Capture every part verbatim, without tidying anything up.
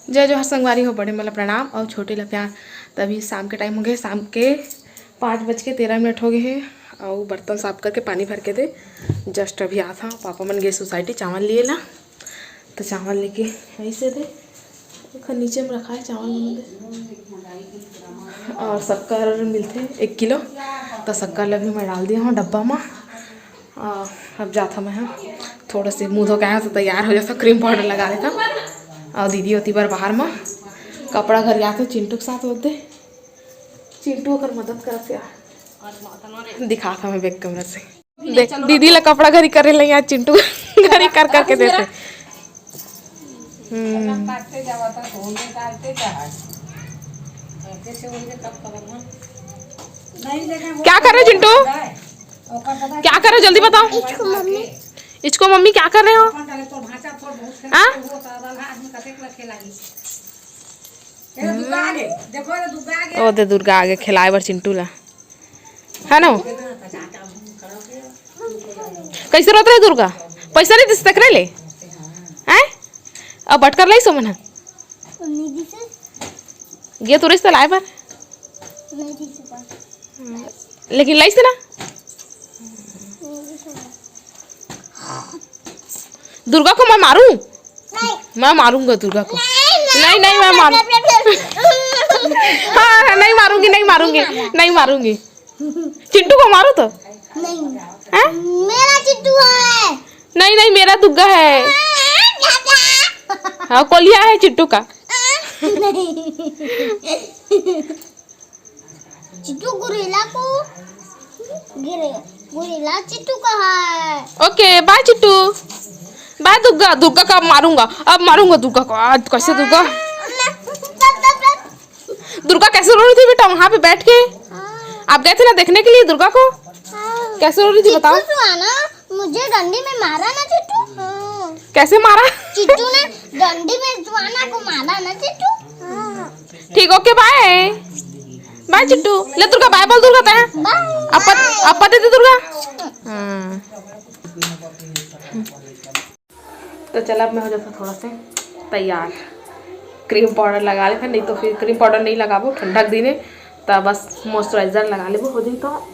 जय जोहार संगवारी हो, बड़े मन ला प्रणाम अउ छोटे ला प्यार। त अभी शाम के टाइम हो गए, शाम के पाँच बज के तेरह मिनट हो गए हे अउ बर्तन साफ करके पानी भर के दे just अभी आत हव। पापा मन गे सोसाइटी चावल लिए ला, त चावल लेके ऐसे दे, एखर नीचे में रखा है चावल मन दे। और शक्कर मिलथे एक किलो, त शक्कर ला भी मैं डाल दिया हूँ डब्बा में। आ, अब जात हवं मैं ह, थोड़ा से मुंह धो के आया तो तैयार हो जाता, क्रीम पाउडर लगा लेता। और दीदी होती बार बाहर में कपड़ा घर आते चिंटू के साथ होते, चिंटू ओकर मदद करत या दिखात हवं बैक कैमरा से। देख दीदी ला कपड़ा घरी करे ले यार, चिंटू घरी कर करके देते। हम्म। क्या कर रहे हो चिंटू? क्या कर रहे हो, जल्दी बताओ। इसको मम्मी, इसको मम्मी क्या कर रहे हो? हाँ? ओ दे दुर्गा आगे खिलाए बर चिंटू ला, है ना? कैसे रोत रहे दुर्गा? पैसा नहीं दिस तक ले, हैं? अब बटकर लाई सोमन है। गे तो रिश्ता लाए बर। लेकिन लाइस ना। दुर्गा को मैं मारूं? मैं मारूंगा दुर्गा को। नहीं, नहीं, मैं मारूं। हाँ, हाँ, नहीं मारूंगी, नहीं मारूंगी, नहीं मारूंगी। चिंटू को मारो तो। नहीं। हैं? मेरा चिंटू है। नहीं, नहीं, मेरा दुर्गा है। हाँ, कोलिया है चिंटू का। नहीं। चिट्टू गुरिल्ला को गिरे, गुरिल्ला चिट्टू का है। ओके, बाय चिट्टू, बाय दुर्गा। दुर्गा का अब मारूंगा, अब मारूंगा दुर्गा को। आज कैसे दुर्गा, दुर्गा कैसे रो रही थी बेटा वहाँ पे बैठ के? हाँ। आप गए थे ना देखने के लिए दुर्गा को? हाँ। कैसे रो रही थी बताओ? चिट्टू सुहाना मुझे डंडी में मारा ना चिट्टू। हाँ। कैसे मारा? चिट्टू ने डंडी में सुहाना को मारा ना चिट्टू। हाँ। ठीक, ओके, बाय। बाय चिट्टू। ले दुर्गा, बाय बोल दुर्गा तैं। बाय। अप्पा, अप्पा दे दे दुर्गा। हाँ। तो चला, अब मैं हो जाता थोड़ा से तैयार। क्रीम पाउडर लगा लेते, नहीं तो फिर क्रीम पाउडर नहीं लगाबो, ठंडा के दिन है, तो बस मॉइस्चराइजर लगा लेबो, हो जाई तो।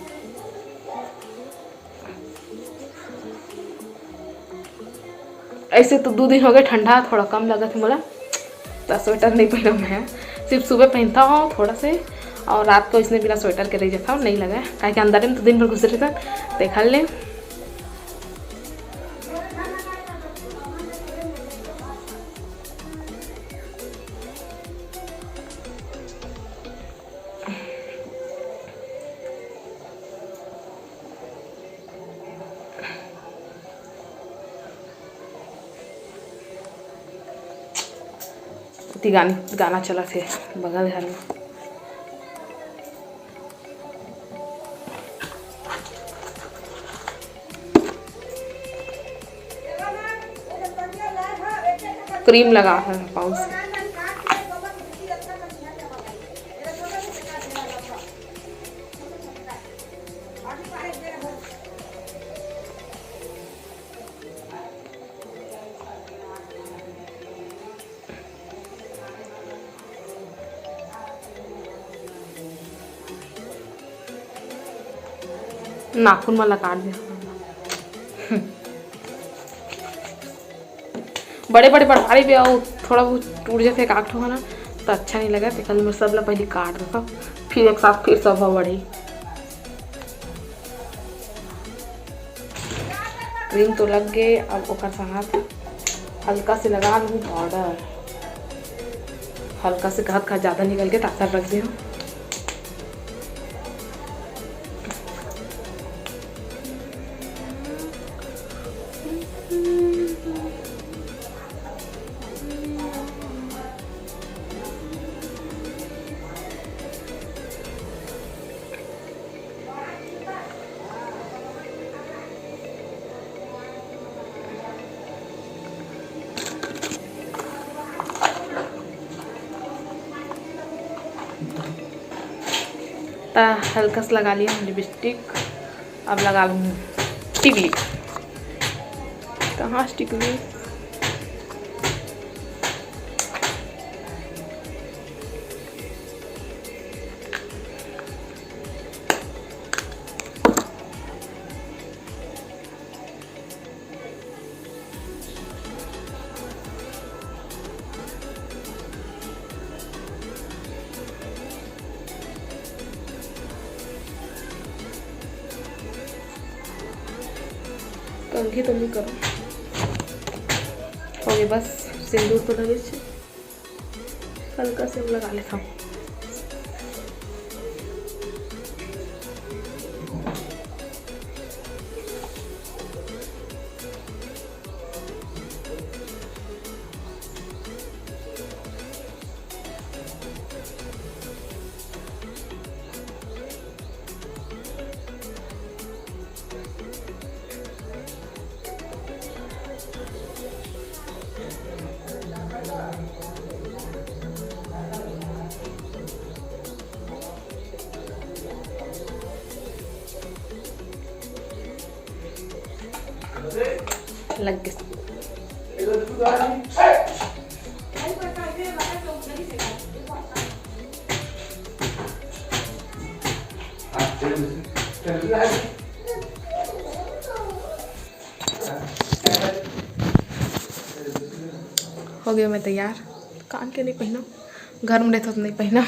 ऐसे तो दो दिन हो गए, ठंडा थोड़ा कम लगत हे मोला, तो स्वेटर नहीं पहना मैं, सिर्फ सुबह पहनता हूँ थोड़ा से, और रात को इसने बिना स्वेटर के रह जाता हूँ, नहीं लगा, काहे कि अंदर में तो दिन भर घुसे रहता। देखा ले। ती गान-, गाना चलत हे बगल घर में। क्रीम लगा है पाउच से। नाखून मन ला काट दे। बड़े बड़े बढ़ा रही भी, अउ थोड़ा बहुत टूट जाथे एक आध ठो, है ना, तो अच्छा नहीं लगे। तो कल मैं सब ला पहले काट देता, फिर एक साथ फिर सब बढ़ी। क्रीम तो लग गए, अब ओकर साथ हल्का से लगा लूँ पाउडर। हल्का से कहत कहत ज़्यादा निकल के ताकत रख दे। त हल्का सा लगा लिया लिपस्टिक, अब लगा लूँ टिकली। कहाँ से टिकली? कंघी तो नहीं करो। हो गए बस, सिंदूर तो लगे छे, हल्का से लगा लेता हूँ। लग गए। हो गया मैं तैयार। कान के नहीं पहना, घर में रहता तो नहीं पहना,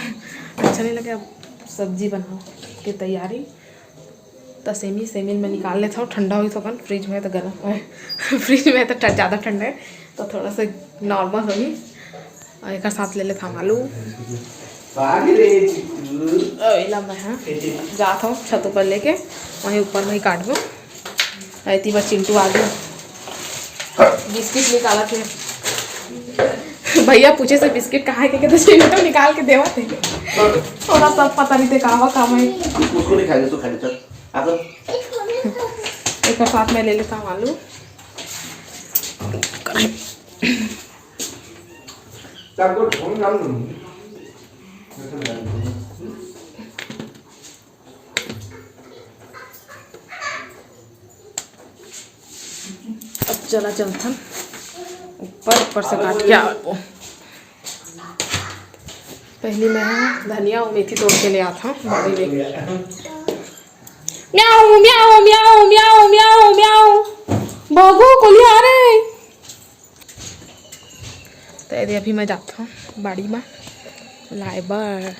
अच्छा नहीं लगे। अब सब्जी बनाओ के तैयारी। तो सेमी, सेमी मैं निकाल लेता हूँ, ठंडा होई तो अपन, फ्रिज में तो गर्म है। फ्रिज में तो ठ-, ज़्यादा ठंडा है, तो थोड़ा सा नॉर्मल होगी। और एक साथ ले लेता हूँ आलू। और इला मैं, हाँ, जाता हूँ छत ऊपर लेके, वहीं ऊपर में ही काटबो। एती बस चिंटू आ गया, बिस्किट निकाला थे। भैया पूछे से बिस्किट कहाँ है, कहते चिंटू निकाल के देवा थे। थोड़ा सब पता नहीं थे कहाँ कहाँ है। उसको नहीं खाएंगे, तो खाएंगे, चल। आकर। एक साथ मैं ले लेता हूँ आलू। अब चला चलथन ऊपर, ऊपर से काट के आबो। पहली मैं धनिया और मेथी तोड़ के ले आता हूँ बाड़ी में। म्याऊ, म्याऊ, म्याऊ, म्याऊ, म्याऊ, म्याऊ। भोगू, कुलिया रे। तो ये दे, अभी मैं जात हूँ बाड़ी में लाए बर।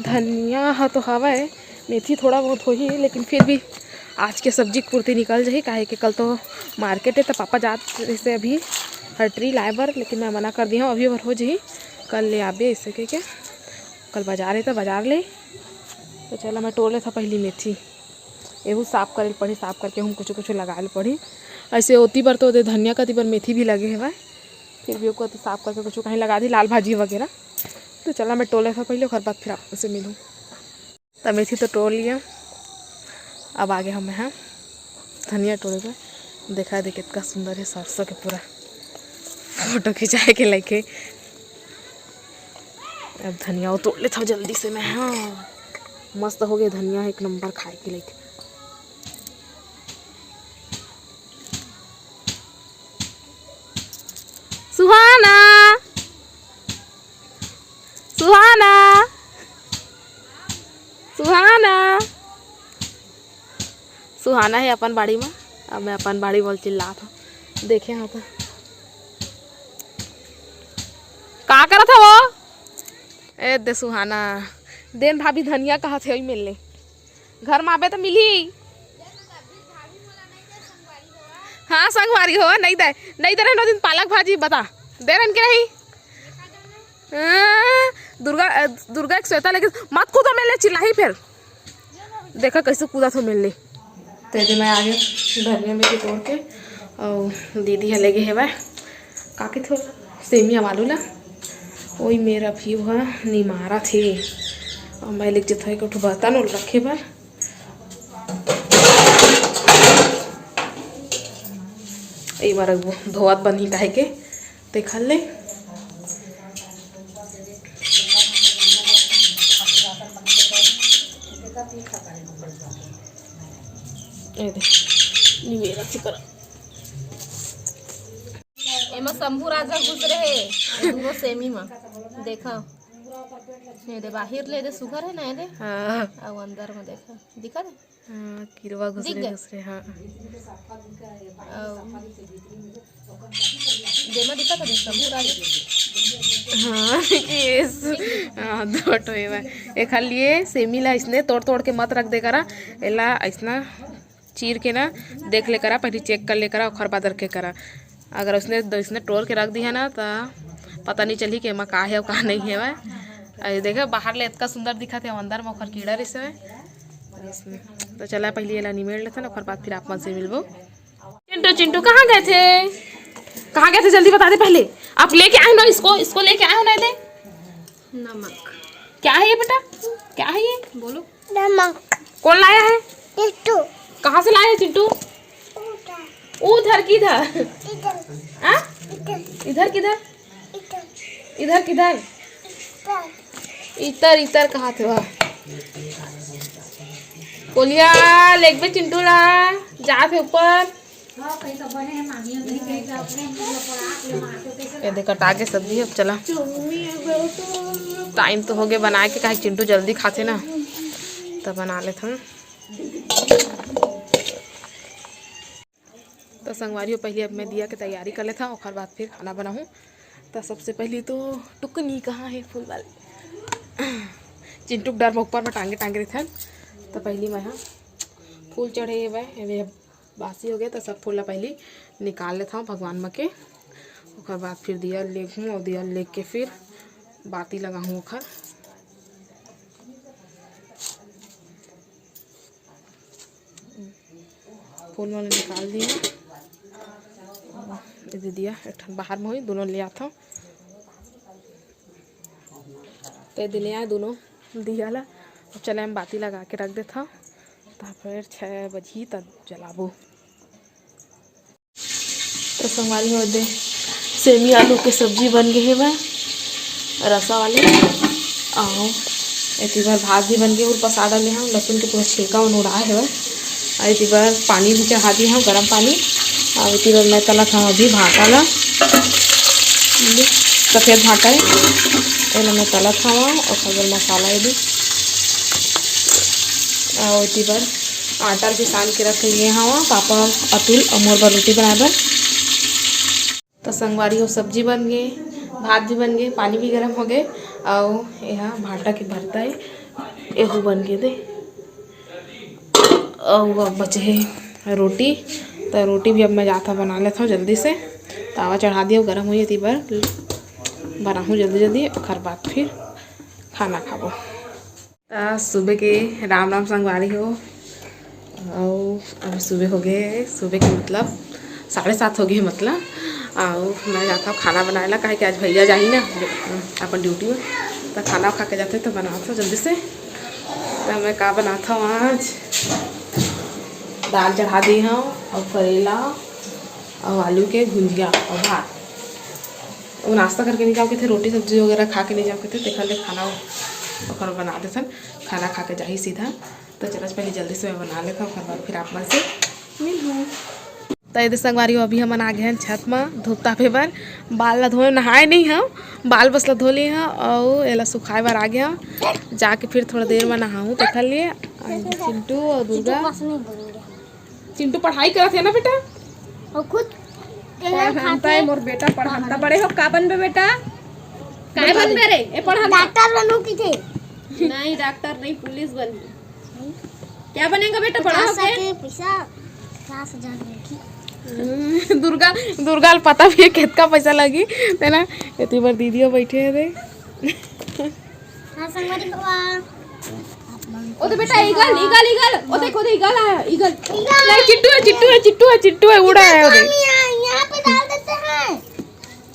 धनिया ह तो हवय, मेथी थोड़ा बहुत होही, लेकिन फिर भी आज के सब्जी के पूर्ति निकल जाही, काहे कि कल तो मार्केट है, तो पापा जात रहिसे अभी हटरी लाए बर, लेकिन मैं मना कर दी हूँ, अभी बर हो जाही, कल ले आबे, ऐसे कह के। कल बाजार है, तो बाजार ले। तो चला, मैं टोर लेथव पहली मेथी, एहू साफ करे ल पड़ही, साफ करके हम कुछ कुछ लगाए ल पड़ही। ऐसे ओती बर तो ओदे धनिया कती बर मेथी भी लगे हवय, फिर भी ओकर तो साफ करके कुछ कहीं लगा दी, लाल भाजी वगैरह। तो चला, मैं टोर लेथव पहले, ओकर बाद फिर आप से मिलूँ। त मेथी तो टोर लिया, अब आगे हम हैं धनिया टोरे बर। देखा दे कितना सुंदर है सरसों के पूरा फोटो खिंचाए के लइके। अब धनिया वो तोड़ लेथव जल्दी से मैं। हाँ, मस्त हो गए धनिया, एक नंबर खाए के लइके। सुहाना, सुहाना, सुहाना। सुहाना है अपन बाड़ी में, अब मैं अपन बाड़ी बोल चिल्लात हूँ। देखे हाँ तो का करत हव वो? ए दे सुहाना, देन भाभी धनिया कहत हे, ओही मिल ले। घर में आबे तो मिली। हाँ संगवारी हो, नहीं दे, नहीं दे रहन ओ दिन पालक भाजी, बता दे रहन के रही। हाँ, दुर्गा, अ, दुर्गा एक श्वेता लेके मत कूदो, मिल ले चिल्लाही फिर। देखा कैसे कूदा थो मिल ले। तो ये मैं आगे धनिया में के तोड़ के, और दीदी ह लेगे हेवय का के थो सेमी आलू ला, ओई मेरा भी वह निमारा थे। और मैं लेके जथों एक ठो बर्तन और रखे बर। एक बार वो धोवत बनही काहे के, देखल ले। ए दे, निमेरा से करा। एमा शंभू राजा घुस रहे, ये दोनों सेमी मा। देखा, ये दे बाहिर ले दे, सुघर है ना, ये दे। हाँ। अब अंदर में देखा, दिखा दे। हाँ, किरवा घुसरे दिख गए। घुसरे, हाँ। अउ जेमा दिखत हे, शंभू राजा। हाँ, yes। हाँ, दो ठो एमा। एखर लिए सेमी ला अइसने तोड़ तोड़ के मत रख दे करा, एला अइसना चीर के ना देख ले करा, पहली चेक कर ले करा, ओखर बाद रखे करा। अगर उसने, उसने टोर के रख दिया ना, त पता नहीं चलही कि एमा का हे अउ का नहीं हे। अरे देखे, बाहर ले इतना सुंदर दिखत हे, अंदर में ओखर कीड़ा रहिस हवय। तो चला, पहली एला निमेड़ लेथन, ओखर बाद फिर आप मन से मिलबो। चिंटू, चिंटू कहाँ गए थे? कहाँ गए थे? जल्दी बता दे पहले। आप लेके आए हो ना इसको, इसको लेके आए हो ना, दे। नमक। क्या है ये बेटा? क्या है ये? बोलो। नमक। कौन लाया है? चिंटू। कहाँ से लाया है चिंटू? उधर। उधर किधर? इधर। हाँ? इधर। इधर किधर? इधर। इधर किधर? इधर। इतर, इतर कहा थे वह? कोलिया, लेगबे चिंटू ला, जात हे ऊपर। ये देख, कटा के सब्जी। अब चला, टाइम तो हो गया बनाए के, काहे चिंटू जल्दी खाथे ना, तो बना लेथन। तो संगवारी हो, पहले अब मैं दिया के तैयारी कर लेथव, ओखर बाद फिर खाना बनाहूँ। तो सबसे पहले तो टुकनी कहाँ है फूल वाली? चिंटू के डर में ऊपर में टांगे टांगे रहिथन। तो पहली मैं हा फूल चढ़े हवय, एमे बासी हो गया, तो सब फूल ला पहली निकाल लेथव भगवान म के। ओकर बाद फिर दिया लेगहूँ, और दिया लेग के फिर बाती लगाहूँ ओखर। फूल मन निकाल दिया। ये दे दिया, एक ठन बाहर में होई, दोनों ले आथव। तो ये दे ले आए दोनों दिया ला। अब चले हम बाती लगा के रख देथव, तो फिर छः बजही तब जलाबो। तो संगवारी हो दे, सेमी आलू के सब्जी बन गे हेवय, रसा वाले। अउ एती बर भात भी बन गे, उर पसा डाले हम, लसुन के पूरा छिलका मन उड़ाए हेवय। अउ एती बर पानी भी चढ़ा दिए हम, गरम पानी। अउ एती बर मैं तलत हव अभी भाटा ला, सफेद भाटा है, एला मैं तलत हव। अउ ओकर बर मसाला ये दे, अउ एती बर आटा भी सान के रख लिए हव पापा, अतुल अउ मोर बर रोटी बनाए बर। तो संगवारी हो, सब्जी बन गे, भात भी बन गे, पानी भी गरम हो गे, अउ एहा भाटा के भरता है, एहू बन गे दे। अउ अब बचे हे रोटी, तो रोटी भी अब मैं जात हव बना लेथव जल्दी से। तावा चढ़ा दिया, गरम होई, एती बर बनाहूँ जल्दी जल्दी, ओकर बाद फिर खाना खाबो। त सुबह के राम राम संगवारी हो। अउ अभी सुबह हो गए, सुबह के मतलब साढ़े सात हो गए मतलब। अउ मैं जात हव खाना बनाए ला, काहे कि आज भैया जाही ना अपन ड्यूटी में, त खाना खा के जाथे, त बनात हव जल्दी से। त मैं का बनात हव आज, दाल चढ़ा दे हव अउ करेला अउ आलू के भुंजिया अउ भात। वो नाश्ता करके नहीं जाओ कथे, रोटी सब्जी वगैरह खा के नहीं जाओ कथे, तेखर ले खाना ओकर बना देथन, खाना खा के जाही सीधा। तो चलो पहले जल्दी से मैं बना लेथव, ओकर बाद फिर आप मन से मिलहूँ। तो ये दे संगवारी हो, अभी हमन आ गए हैं छत म धूप तापे बर। बाल ला धोए, नहाए नहीं हव, बाल बस ला धो लिए हव अउ एला सुखाए बर आ गए हव। जाके फिर थोड़ा देर में नहाहूँ तेखर लिए। चिंटू अउ दुर्गा, चिंटू पढ़ाई करत हे ना बेटा? अउ खुद पढ़ंता है मोर बेटा, पढ़ंता। बड़े हो का बनबे बेटा? काय बनबे रे? ए पढ़ंता। डॉक्टर बनू की थे। नहीं, डॉक्टर नहीं, पुलिस बनबे। क्या बनेगा बेटा बड़ा होके? पैसा पचास हजार। दुर्गा, दुर्गा ल पता भी है कितना पैसा लगी, तेला एती बर दीदी बैठे हे रे। हाँ, संगवारी बाबा। ओ तो बेटा, ईगल, ईगल, ईगल। ओ देखो, ओ दे, ईगल आया, ईगल। ईगल। नहीं, चिट्टू है, चिट्टू है, चिट्टू है, चिट्टू है, उड़ा है, ओ दे। यहाँ, यहाँ पे डाल देते हैं।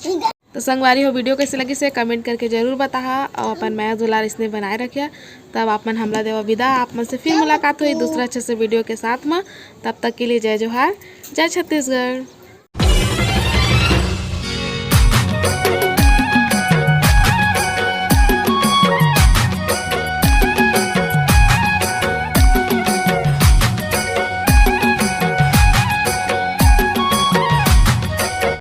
ईगल। तो संगवारी हो, वीडियो कैसे लगी से कमेंट करके जरूर बताहा, और अपन मया दुलार इसने बनाए रखिया। तब आप मन हमला देवा विदा, आप मन से फिर मुलाकात होई दूसरा अच्छे से वीडियो के साथ में। तब तक के लिए जय जोहार, जय छत्तीसगढ़।